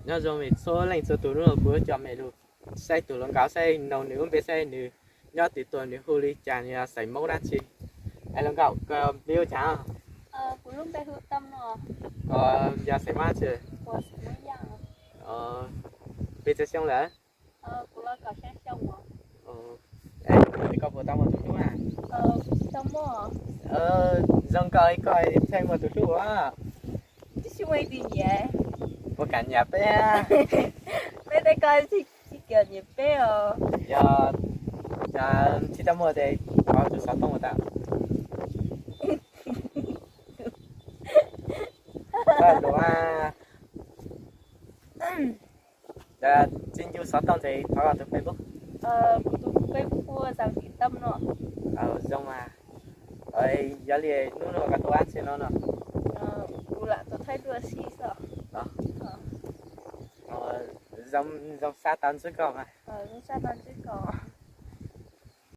Nyob zoo mej txhua leej txhua tus, hnub no kuv coj mej lug saib tug hluas nkauj, saib nug nws lub npe, saib nws nyob twg tuaj, nws hu li cas, nws yog xeem Moob dab tsi. Es hluas nkauj, koj npe hu cas? Koj yog xeem Moob dab tsi? Pes tsawg xyoo lawm? Koj puas tau muaj tus hlub na? Zoo nkauj li koj thiaj muaj tus hlub as. Puas kam nyiam peb? Peb tej ko tsis kam nyiam peb os. Yog tsis tau muaj ces thov tus xov tooj tau. Koj luav, tsis ncu xov tooj ces thov tus Facebook. Kuv tus Facebook hu Zam Tim Tam no. Zoo mas. Yog li hnub no koj tuaj dab tsi no no? Kuv lam tuaj thaij duaj si xwb. Zoo xav tau ntsib koj mas. Zoo xav tau ntsib koj.